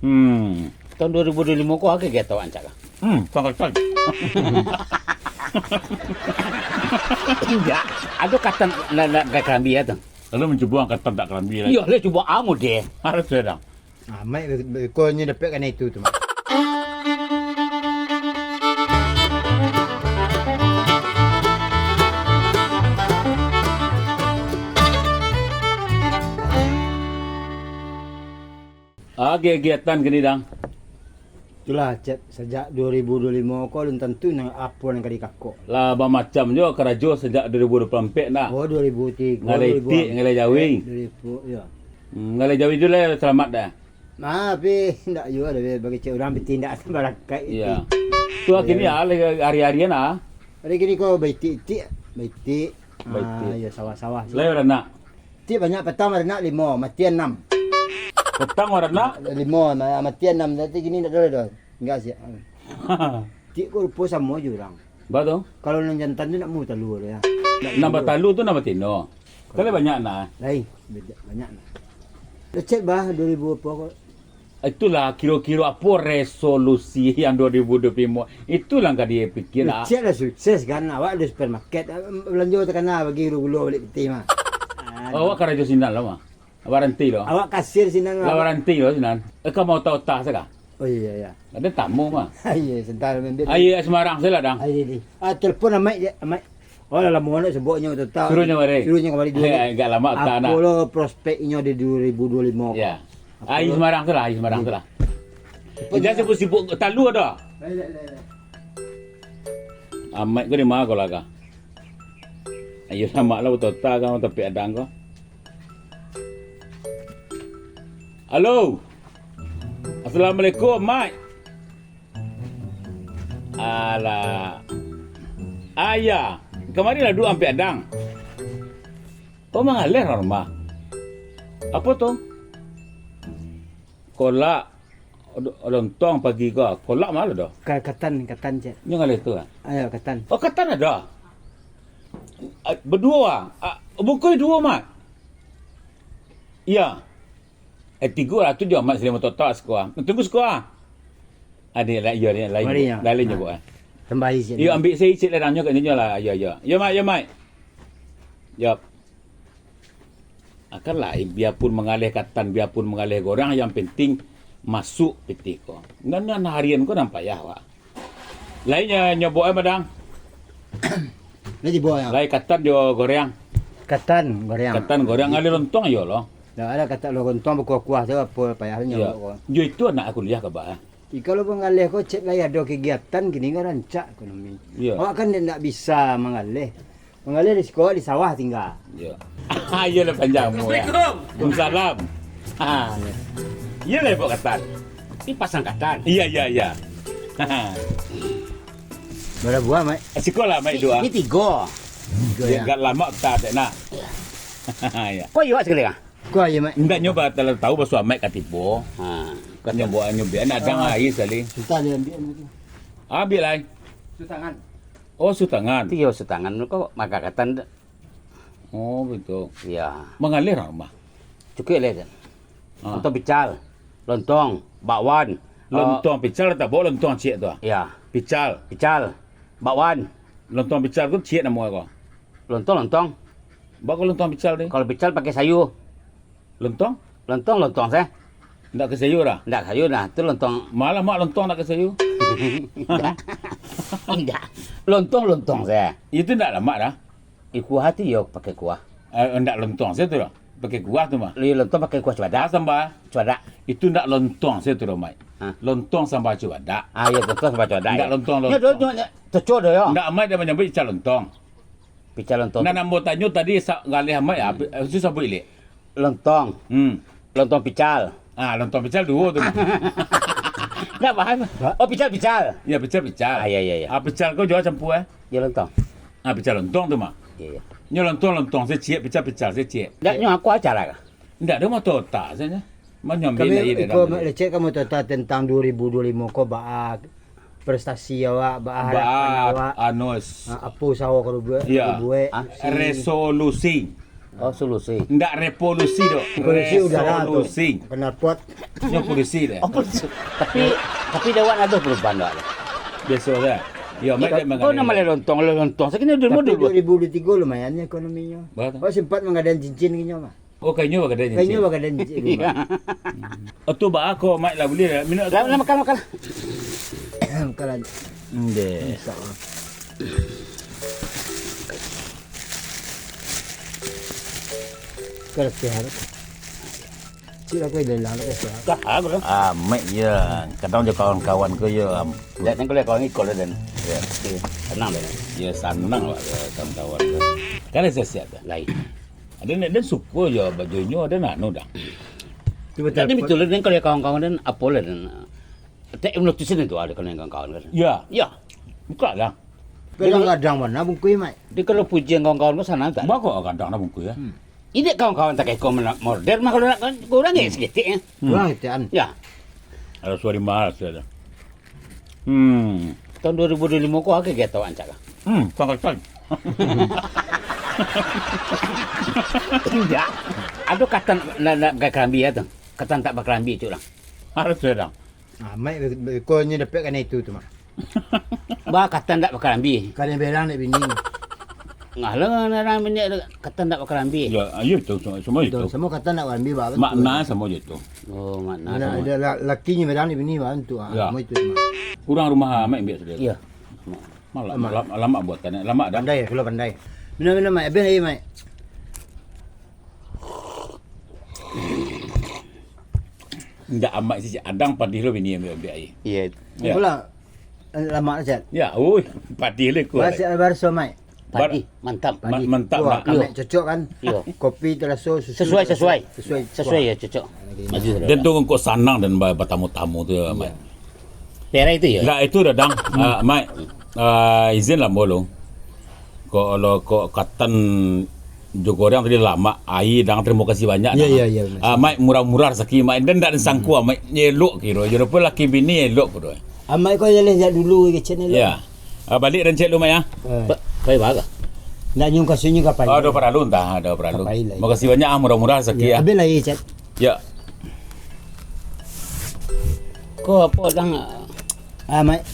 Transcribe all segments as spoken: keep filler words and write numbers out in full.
Hmm. Tahun dua ribu dua puluh limo ko apo kegiatan awak rancak ka? Hmm, pangkatan. Indak. Ado katan nak, nak ka karambi tu. Lalu mancubo angkatan tak karambi lai. Iyo, lai cubo amu deh. Harus sudah. Ah, Mak, be-, be-, ko nyo dapek kana itu tu, Mak. Ah, kegiatan kini, Dang. Itulah, Cep, sajak dua ribu dua puluh limo ko alun tantu nan apo nan ka dikakok. Lah bamacam jo karajo sajak dua ribu dua puluh ampek nah. Oh, dua ribu tigo, Ngalai dua ribu tigo, ngalai jawi. Dua ribu, ya. Hmm, ngalai jawi tu lah selamat dah. Nah, tapi ndak juo dah, bagi cek urang piti ndak barangkek. Iya. Tu akhirnya hari-harian ah. Hari kini ko baitik-itik, baitik. Baitik. Ah, ya, sawah-sawah. Lai baranak? Tik banyak, patang baranak limo, matian anam. Patang baranak? Limo, ma-, matian anam. Nanti kini ndak ado doh. Enggak sih. Tik ko rupo samo je urang. Ba tu? Kalau nan jantan tu nak mu talua tu ya. Nak nambah talua tu nambah tino. Kalau banyak nah. Lain, banyak nah. Lecet bah dua ribu apa ko. Itulah kiro-kiro apo resolusi yang dua ribu dua puluh limo. Itulah ka dipikir lah. Lecet lah sukses kan. Awak ado supermarket. Belanjo takana bagi gulo-gulo bali piti mah. Oh, awak karajo sinan lah mah. Waranti lo. Awak kasir sinan lah. Lah waranti lo sinan. Eh, kau mau tahu tah saka? Oh iya, iya. Ada tamu mah. Iya, sebentar ambil. Ayo semarang salah dang. Ayo di. Ah, telepon Amaik je, Amaik. Oh, lah lamo nak sebutnya tu tahu. Suruhnya kamari. Suruhnya kamari dulu. Eh, agak lama tak nak. Apo lo prospeknyo di dua ribu dua puluh limo? Ya. Ayo semarang salah, ayo semarang salah. Jangan sibuk-sibuk talu ado. Baik, baik, baik, baik. Amaik ko di ma ko lah ka? Ayo, lamak lah batota ka, tapi adang ko. Halo. Assalamualaikum, Maik. Alah. Ayah, kamari lah duduak ampek adang. Oh, mangaleh rumah. Apo tu? Kolak. Lontong pagi ko. Kolak ma lo doh? Ka-, katan, katan, Cek. Nyo ngaleh tu ah? Ayo, katan. Oh, katan ado. Ah, baduo ah. Ah, bungkuih duo, Mak. Iya. Eh, tigo lah tu jo, Mak, salimo totak siko ah. Tunggu siko ah. Ado lah, iyo, ado lain. Mari, yo. Lain nyo buek ah. Tambah isi. Iyo, ambiak se isi lah, nyo kat nyo lah. Iyo, iyo. Yo, Mak, yo, Mak. Yo. Akan lain, biapun mangaleh katan, biapun mangaleh gorang, yang penting masuk pitih ko. Nan, nan harian ko nan payah, Wak. Lain nyo, nyo buek eh, madang. Lai tibo, yo. Lai katan jo goreng. Katan, goreng. Katan, goreng, ngaleh lontong, iyo lo. Dak ado katan lo lontong bakuah-kuah tu, apo payah nyo buek ko. Yo itu anak kuliah ka ba. Iko lo mangaleh ko, cek lai ado kegiatan kini ko rancak ekonomi. Iyo. Awak kan ndak bisa mangaleh. Mangaleh di siko, di sawah tingga. Iyo. Iyo lah panjang umur, yo. Assalamualaikum. Waalaikumsalam. Ha. Iyo lah buek katan. Ni pasang katan. Iyo, iyo, iyo. Bara buah, Mak? Eh, siko lah, Mak, duo. Ni tigo. Tigo, yo. Agak lamo katan, nak. Iyo. Ko iyo, Mak, sakali ah? Ko ayo, Mak. Indak nyo ba-, tahu baso Amaik ka tibo. Ha. Nyo buek, nyo biak, nak adang aia sakali. Sutan diambiak tu. Ambiak lai. Sutangan. Oh, sutangan. Tiyo sutangan ko makakatan. Oh, betul. Iya. Mangaleh rumah. Cukuik leh, Cek. Ha. Lontong pical, lontong, bakwan. Lontong pical, tak bawa lontong ciek tu ah. Iya. Pical. Pical, bakwan. Lontong pical tu ciek namo ko. Lontong, lontong. Bako lontong pical ni? Kalau pical pakai sayur. Lontong? Lontong, lontong se. Ndak ka sayur dah? Ndak sayur dah, tu lontong. Malah mak lontong ndak ka sayur? Ndak. Lontong, lontong se. Itu ndak lamak dah? Ih, kuah tu iyo pakai kuah. Eh, ndak lontong se tu dah. Pakai kuah tu mah. Iyo, lontong pakai kuah cubadak. Ah, sambal. Cubadak. Itu ndak lontong se tu dah, Mai. Hah? Lontong sambal cubadak. Ah, iyo, lontong sambal cubadak. Ndak lontong, nyo lontong. Nyo, nyo, nyo. Cocok dah yo. Ndak, Mai dah manyambuik ica lontong. Pical lontong. Nan ambo tanyo tadi sa-, galeh amat ya, hmm, pi-, eh, susah buik lek. Lontong. Hmm. Lontong pical. Ah, lontong pical duo tu mah. Ndak paham. Oh, pical, pical. Ya, pical, pical. Ah, ya, ya, ya. Ah, pical ko juo campur, eh. Ya, lontong. Ah, pical lontong tu mah. Ya, ya. Nyo lontong, lontong se ciek, pical, pical se ciek. Ndak, nyo aku acara kah? Ndak ado moto otak sajo. Manyambi kami lai iko dalam lecek kamu tata tentang dua ribu dua puluh lima ko baa prestasi awak, baa harapan awak, anu, ah, apo usaho ko buek, ya, buek, ah, resolusi. Oh, solusi. Ndak revolusi doh. Revolusi udara tu. Resolusi. Knalpot. Nyo polusi deh. Oh, polusi. Tapi, tapi dek awak ado perubahan dek awak. Biaso sajo. Yo, mak dek manggaleh. Kau nak maleh lontong, maleh lontong. Sakini dulu. Tapi dua ribu dua puluh tiga lumayan ekonominyo. Bah tu. Kau sempat manggadaian cincin kinyo mah. Oh, ka inyo bagadai cincin. Ka inyo bagadai cincin. Iya. Oh, tu baa ko, Mak, lah buliah lah. Minum. Lah, lah, makan, makan. Makan lah. Ndeh. Insya Allah. Kalau sihat. Cik, aku dah lah, aku sihat. Dah, aku dah. Ah, Mak, ya. Kadang jo kawan-kawan ko, ya, am. Dak, nan kalau kawan ikut lah, Dan. Ya. Okey, sanang, Dan. Ya, sanang lah, ya, kawan-kawan ko. Kan ado siap-siap dah. Lain. Ado nak, dan suko jo bajunyo, ado nak anu dah. Cuba tak, tapi betul lah, Dan, kalau kawan-kawan, Dan, apo lah, Dan. Tak, Ibnu Tusin tu ado kalau kawan-kawan, kan? Ya. Ya. Buka lah. Kadang-kadang mana bungkui, Mak? Dia kalau pujian kawan-kawan ko sanang tak? Bako kadang lah bungkui, ya. Hmm. Ini kawan-kawan tak keko mena-, order mah kalau nak kurang, ya, saketek, ya. Hmm. Kurang saketek, an. Ya. Ada suari mahal saja. Hmm. Tahun dua ribu dua puluh lima ko, agak gatal rancak lah. Hmm, sangat-sangat. Indak. Ado katan nak, nak pakai kalambi ya tu. Katan tak pakai kalambi tu lah. Harus sudah. Ah, Mak, be-, be-, ko nyo dapek kanai itu tu, Mak. Bah, katan tak pakai kalambi. Kanai berang dek bini. Ngah lah, urang minyak katan tak pakai kalambi. Ya, ayo tu, semua, semua itu. Betul, semua katan tak pakai kalambi, bah, betul. Makna sama je tu. Oh, makna. Ada, sama. Ada la-, lakinyo berang dek bini, bah, tu, ah, ya. Semua itu, Mak. Urang rumah Mak ambiak sajo. Iya. Malam, malam, lamak buatan, lamak dah. Pandai, kalau pandai. Bina-bina, Mak. Habis lagi, Mak. Indak, Mak, si Adang padih lo bini ambiak-ambiak ai. Iya. Ya. Itulah, eh, lamak, Chat. Ya, ui, padih lo ko. Bahasa, bahasa, Mak. Padih, mantap. Ma-, padih. Mantap, wah, Mak. Kamek cocok kan? Iya. Kopi teraso susu. Sesuai, sesuai. Sesuai. Sesuai, ya, cocok. Maju, saudara. Dan tu kok sanang dan ba-, batamu-tamu tu, Mak. Iya. Perai tu, ya? Ndak, itu dah, Dang. Hmm. Ah, Mak, ah, izin lah, Mbok, lo. Kok lo, kok katan jo goreng tadi lamak, ai, Dang, terima kasih banyak, Dang. Iya, iya, iya, Mak. Ah, Mak, murah-murah rasaki, Mak. Dan ndak disangko, Mak, elok kiro. Jadi apa laki bini elok kiro. Amak ko jaleh jak dulu, kecek ni lo. Iya. Ah, balik dan cek lu, Mak, ya. Eh. Ba-, pai baga. Ndak nyung kasunyo ka pai. Ado paralu entah, ado paralu. Ka pai lai. Makasih banyak, ah, murah-murah rasaki, ya. Habis lai, Chat. Ya. Ko apo, Dang? Ah, Mak.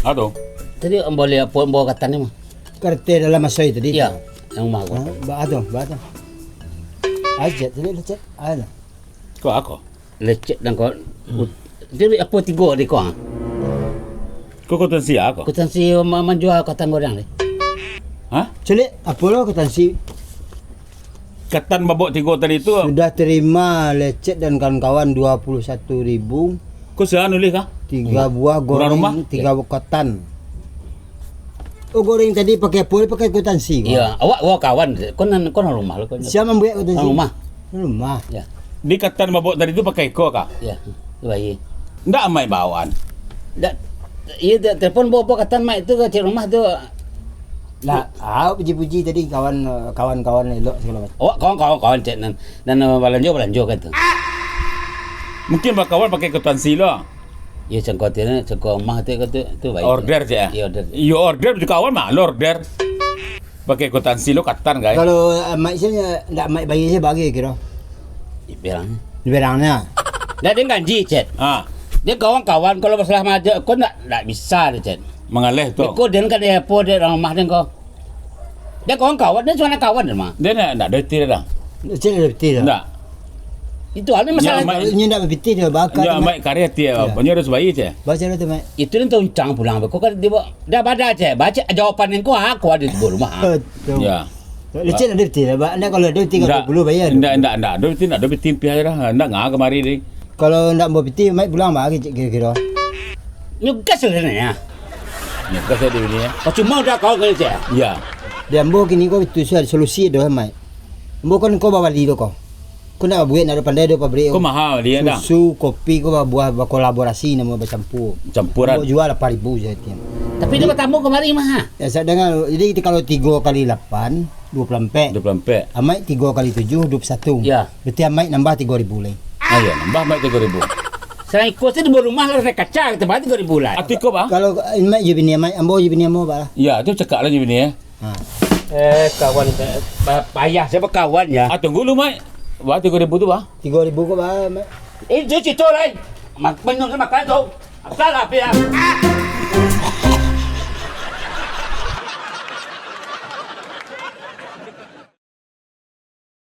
Ado. Tadi ambo liek apo, ambo katan ni mah. Karate dalam asoi tadi. Iya, yang rumah ko. Ha, ba tu, ba tu. Ai, Chat, tadi lecet. Ai lah. Ko ako? Lecet dan ko. Hmm. Ut-, jadi apo tigo di ko, ha? Ko kwitansi ako? Kwitansi ma-, manjua katan goreng ni. Hah? Celiak, apo lo kwitansi? Katan babok tigo tadi tu. Sudah terima Lecet dan kawan-kawan dua puluh satu ribu. Ko sia nulih kah? Tiga buah goreng, tiga buah katan. Oh, goreng tadi pakai apo? Pakai kwitansi, Bang? Iya, awak, awak kawan. Ko nan, ko nan rumah lo, ko. Sia mambuek kwitansi? Nan rumah. Nan rumah. Ya. Di katan babok tadi tu pakai iko kah? Ya, tu baik. Ndak amai bawaan. Ndak, iya, te-, telepon bawa katan mai tu ka cek rumah tu. Nah, awak puji-puji tadi kawan, kawan-kawan elok segala macam. Awak kawan-kawan, kawan cek nan, nan balanjo, balanjo kan tu. Mungkin bakawan pakai kwitansi lo. Iyo, cangko tu, cangko mah tu, tu, tu baik. Order je, eh? Iyo, order. Iyo, order tu kawan mah, lo order. Pakai kwitansi lo katan, guys. Kalau, eh, Mike sini, ndak Mike bayar je bagi kiro. Di berang. Di berangnya. Ndak, dia ganji, Chat. Ah. Dia kawan-kawan, kalau masalah maja, kau ndak, ndak bisa dia, Chat. Mangaleh tu. Dia kau, dia kan dia apa, dia dalam rumah dia kau. Dia kawan-kawan, dia cuma kawan dia mah. Dia ndak, ndak ada reti dah. Cik ada reti dah. Ndak. Itu hal ni masalah. Ya, Mike. Ini ndak berpiti dia, bakal. Ya, Mike karya dia, ya. Punya harus baik je. Baca dah tu, Mike. Itu dia tahu uncang pulang, kau kan dia bawa Dah baca, baca jawapan engkau, aku ada di rumah. Betul. Ya. Lecet ada betul lah, Bak. Ndak kalau ada betul, ndak, puluh bayar. Ndak, ndak, ndak. Ada betul, ndak ada betul, pihak dah. Ndak ngah kamari ni. Kalau ndak mau betul, mai pulang, Bak, kira-kira. Nyugas sebenarnya. Nyugas ada ini, ya. Percuma udah kau kerja. Ya. Dia ambo kini kau betul, sudah solusi dah, mai. Ambo kan kau babali tu kau. Kau nak buek, nak pandai do pabrik. Kau mahal dia dah. Susu, kopi kau babuah bakolaborasi namo bacampur. Campuran. Kau jual lapan ribu saja tiang. Tapi dia bertamu kemari mah. Ya, saya dengar. Jadi kita kalau tiga kali lapan, dua puluh empat. Dua puluh empat. Amai tiga kali tujuh, dua puluh satu. Ya. Berarti amai nambah tiga ribu lagi. Ah, ya, nambah amai tiga ribu. Selain kos tu di rumah lah, saya kaca, kita bayar tiga ribu lah. Atiko, bah? Kalau amai je bini amai, ambo je bini ambo, bah lah. Ya, tu cakap lah je bini, ya. Ha. Eh, kawan, eh, ba-, payah saya bakawan ya. Ah, tunggu lu, Mat. Ba tiga ribu tu, ba? Tiga ribu ko ba, Mat. Eh, dia cerita lain. Mak-, minum sama makan tu. Salah ya.